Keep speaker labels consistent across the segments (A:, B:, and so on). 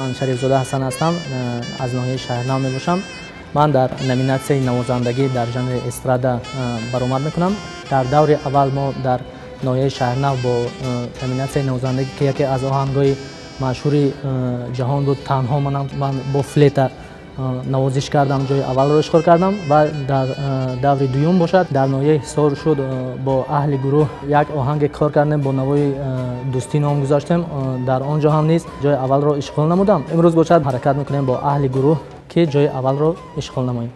A: Ман Шарифзода Ҳасан ҳастам, аз ноҳияи Шаҳрнав мебошам. Ман дар номинатсияи навозандагӣ дар жанри эстрада баромад мекунам. Дар даври аввал мо дар ноҳияи Шаҳрнав бо номинатсияи навозандагӣ, ки яке аз оҳангҳои машҳури ҷаҳон буд, танҳо ман бо флейта навозиш кардам, ҷои аввалро ишғол кардам ва дар даври дуюм бошад дар ноҳияи Ҳисор шуд, бо аҳли гурӯҳ як оҳанге кор кардем, бо навои дӯстӣ ном гузоштем. Дар он ҷо ҳам низ ҷои аввалро ишғол намудам. Имрӯз бошад ҳаракат мекунем бо аҳли гурӯҳ, ки ҷои аввалро ишғол намоем.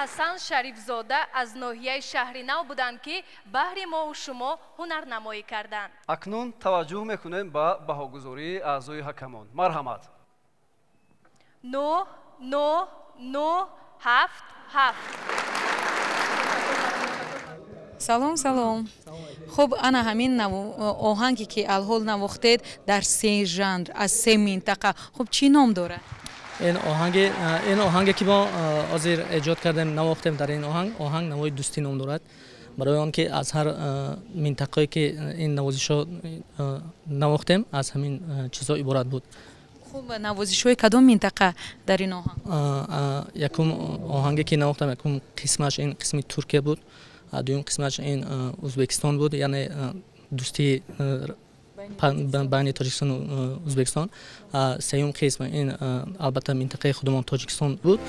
B: Ҳасан Шарифзода аз ноҳияи Шаҳри Нав буданд, ки баҳри мову шумо ҳунарнамоӣ карданд.
C: Акнун таваҷҷӯҳ мекунем ба баҳогузории аъзои ҳакамон. Марҳамат.
B: 9, 9, 9, 7, 7.
D: Салом, салом. Хуб, ана ҳамин оҳанге, ки алҳол навохтед дар се жанр, аз се минтақа, хуб, чӣ ном дорад?
A: Ин оҳанге, ки мо ҳозир эҷод кардем, навохтем, дар ин оҳанг «Навои дӯстӣ» ном дорад, барои он ки аз ҳар минтақае, ки ин навозишҳо навохтем, аз ҳамин чизҳо иборат буд.
D: Хуб, навозишҳои кадом минтақа дар ин оҳанг?
A: Якум оҳанге, ки навохтам, якум қисмаш ин қисми Туркия буд, дуюм қисмаш ин Ӯзбекистон буд, яъне дӯстии байни Тоҷикистону Ӯзбекистон, сеюм қисм ин, албатта, минтақаи худамон, Тоҷикистон буд.